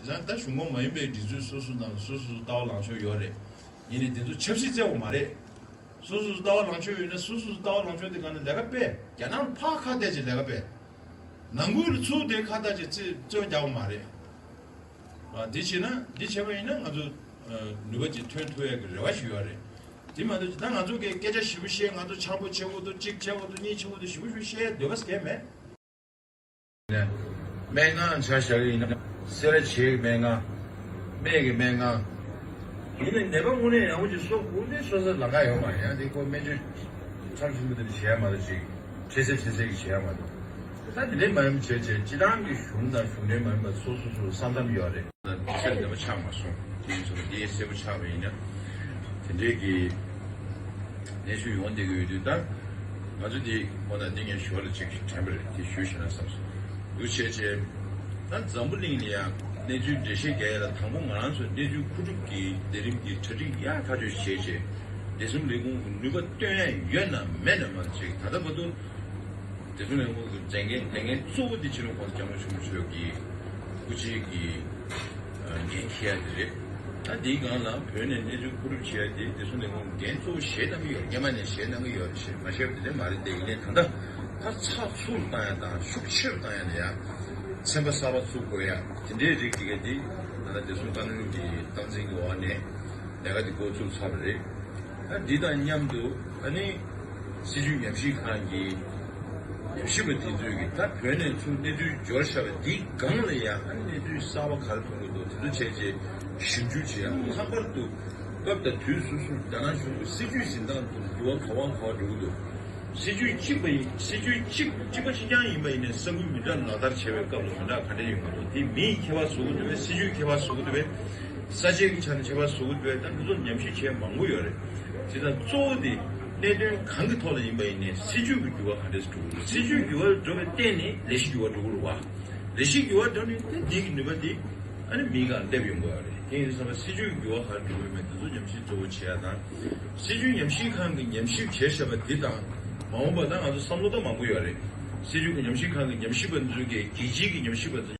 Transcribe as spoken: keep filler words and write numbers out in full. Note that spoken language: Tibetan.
ད་ད་གཞུང་ཁོངས་མ་ཡིན་པའི་སྒྲིག་འཛུགས་སོ་སོ་ནང་སོ་སོ་སོ་ལྟ་བ་ལངས་ཕྱོགས་ཡོད་རེད། ཡིན་ནའི་དེ་ཚོ་ཆབ་སྲིད་བརྩི་བ་མ་རེད། སོ་སོ་སོ་ལྟ་བ་ལངས་ཕྱོགས་ཡོད་ན་སོ་སོ་སོ་ལྟ་བ་ལངས་ཕྱོགས་དེ་ག་ནས་ལས་ཀ་སྤེལ། རྒྱ་ནག་ཕར་ཁ་གཏད་ཅིག་ལས་ཀ་སྤེལ། ནང་ཁུལ་ཚུར་དེ་ཁ་གཏད་ཅིག་རྩི་རྩོད་རྒྱག་པ་མ་རེད། ཨ་འདི་བྱས་ན་འདི་བྱས་པ་ཡིན་ན་ང་ཚོ་ཨ་ནུས་པ་ཅིག་ཐོན་ཐུབ་ཡག་གི་རེ་བ་ཞིག་ཡོད་རེད། དེ་མ་གཏོགས་ད་ང་ཚོ་གི་སྐད་ཆ་ཞིབ་པོ་བཤད། ང་ཚོ་འཆམ་པོ་བྱེད་དགོས་འདུག་གཅིག་བྱེད་དགོས་འདུག་གཉིས་བྱེད་དགོས་འདུག་ཞིབ་པོ་ཞིབ་པོ་བཤད་འདོད་པ་གང་ཡང་མེད། སྨན་ཁང་ཆ་བཞག་གི་ཡིན་ན་སེ་ར་བྱེས་ཀྱི་སྨན་ཁང་། སྨད་ཀྱི་སྨན་ཁང་། ཡིན་ནའི་ནད་པ་དངོས་གནས་ཡག་པོ་ཅིག་གསོ་དགོས་ན་སོ་སོ་ལ་ཁག་ཡོད་མ་རེད། ཡང་དེ་ཁོ་སྨན་བཅོས་ཚབས་ཆེན་པོ་དེ་འདྲ་བྱེད་ཡ་མ་གཏོགས་ཅིག་ཁྲེལ་ཟེར་ཁྲེལ་ཟེར་གྱི་བྱེད་ཡ་མ་གཏོགས། ད་དེ་འདྲའི་མ་ཡིན་པ་བྱས་བྱས་སྤྱི་བཏང་གི་གཞུང་དང་གཞུང་འབྲེལ་མ་ཡིན་པ་སོ་སོ་སོ་ས་མཚམས་ཡོད་རེད། ཚད་ལྡན་པ་ཆགས་མ་སོང་། དེ་ཡིན་ཙང་དེ་གསལ་པོ་ཆགས་པ་ཡིན་ན། དེ་འདྲའི་གི་གནས་ཚུལ་ཡོང་བསྡད་ཀྱི་ཡོད་དུས་ད། ང་ཚོ་དེ་ཁོ་ན་འདི་ངས་ཞོར་ལ་ཅིག་དྲན་པ་རེད། དེ་ཞུས་ཤེ་ན་བསམ་སོང་། འདུག་བྱས་བྱས། ད་འཛམ་བུ་གླིང་ལ་ཡང་གནས་ཚུལ་འགྲེལ་བཤད་རྒྱག་ཡ་ལ་དང་པོ་ང་རང་ཚོ་གནས་ཚུལ་མཁོ་སྒྲུབ་ཀྱི་ལས་རིམ་གྱི་གྲ་སྒྲིག་ཡག་ཐག་ཆོད་བྱས་བྱས། བདེ་སྲུང་ལས་ཁུངས་ཀྱི་ནུས་པ་བཏོན་ཡ་ཡོད་ན་མེད་ན་མ་གཏོགས་ཅིག་ད་ལྟ་བར་དུ། བདེ་སྲུང་ལས་ཁུངས་ཀྱི་མཛད་འགན་ལས་འགན་གཙོ་བོ་དེ་ཕྱི་ལོགས་གོང་ས་སྐྱབས་མགོན་ཆེན་པོ་མཆོག་གི་སྐུ་ཕྱྭའི་གི་འགན་འཁྱེར་ཡ་དེ་རེད། ད་འདིའི་སྒང་ལ་བོད་ནས་གནས་ཚུལ་མཁོ་སྒྲུབ་བྱེད་ཡ་དེ་བདེ་སྲུང་ལས་ཁུངས་འགན་གཙོ་བོ་བཞེས་གནང་གི་ཡོད་རེད། སྔོན་མ་ནས་བཞེས་གནང་གི་ཡོད་རེད། བཞེས་མ་བཞེས་པ་དེ་འདྲ་མ་རེད། དེ་ཡིན་ནའི་ད་ལྟ་ད་ཚགས་ཚུད་བཏང་ཡ་དང་ཤུགས་ཆེ་རུ་བཏང་ཡ་ལ་ཡ་ཚན་པ་གསར་པ་བཙུགས་དགོས་ཡ་དེ་འདྲའི་རིགས་དེ་ག་དེ་ད་ལྟ་བདེ་སྲུང་བཀའ་བློན་གྱི་སྟངས་འཛིན་གྱི་འོག་ནས་ལས་ཀ་དེ་འགོ་བཙུགས་ཚར་བ་རེད། ད་འདི་དང་མཉམ་དུ་ཨ་ནི་སྲིད་བྱུས་ཉམས་ཞིབ་ཁང་གི་ཉམས་ཞིབ་པ་དེ་ཚོས་ཀྱིས་ད་བོད་ནས་ཚུར་གནས་ཚུལ་འབྱོར་བཞག་པ་འདིའི་སྒང་ལ་ཡང་ཨ་ནི་གནས་ཚུལ་གསར་པ་ག་རེ་ཐོན་གྱི་འདུག་དེ་ཚོ་བྱས་རྗེས་ཞིབ་འཇུག་བྱས། ཨ་ནི་ལྷག་པར་དུ་སྐབས་དང་དུས་སོ་སོར་རྒྱ་ནག་གཞུང་གི་སྲིད་བྱུས་འཛིན་སྟངས་དེ་འགྱུར་བ་ག་པར་ག་པར་འགྲོ་གི་འདུག་སྲིད་བྱུས་གཅིག་པ་ཡིན། སྲིད་བྱུས་གཅིག་གཅིག་པ་གཅིག་རྐྱང་ཡིན་པ་ཡིན་ནའི་ས་ཁུལ་མི་འདྲ་ལག་བསྟར་བྱེད་པའི་སྐབས་ལ་མི་འདྲ་ག་འདྲ་ཡོང་གི་འདུག་དེ་མིའི་ཁྱད་པར་བཟོ་གི་འདུག་པས། སྲིད་བྱུས་ཁྱད་པར་བཟོ་གི་འདུག་པས། ས་ཆའི་གི་ཆ་ནས་ཁྱད་པར་བཟོ་གི་འདུག་པས། ད་འདི་ཚོ་ཉམས་ཞིབ་བྱེད་མང་པོ་ཡོད་རེད། བྱས་ཙང་གཙོ་བོ་དེ་གནད་དོན་གང་གི་ཐོག་ལ་ཡིན་པ་ཡིན་ནའི་སྲིད་བྱུས་ཀྱི་འགྱུར་བ་ག་འདྲས་འགྲོ་གི་འདུག་སྲིད་བྱུས་འགྱུར་བ་འགྲོ་བའི་སྟེང་ནས་ལས་གཞི་འགྱུར་བ་འགྲོ་གི་རེད་བ། ལས་གཞི་འགྱུར་བ་འགྲོ་ནས་ད་འདི་གི་ནུས་པ་དེ་ཨ་ནི་མིའི་སྒང་སླེབས་ཡོང་གི་ཡོད་རེད། དེ་ཡིན་ཙང་སྲིད་བྱུས་འགྱུར་བ་ག་རེ་འགྲོ་གི་ཡོད་མེད་དེ་ཚོ་ཉམས་ཞིབ་གཙོ་བོ་བྱེད་ཡ་དང་། སྲིད་བྱུས་ཉམས་ཞིབ་ཁང་གི་ཉམས་ཞིབ་བྱས་བཞག་པ་འདི་དང་མ་འོངས་པ་ད་ང་ཚོ་བསམ་བློ་ད་མང་པོ་ཡོད་རེད། སྲིད་བྱུས་ཀྱི་ཉམས་ཞིབ་ཁང་གི་ཉམས་ཞིབ་པ་ཚོས་ཀྱི་རྒྱལ་སྤྱིའི་གི་ཉམས་ཞིབ་པ་ཚོ།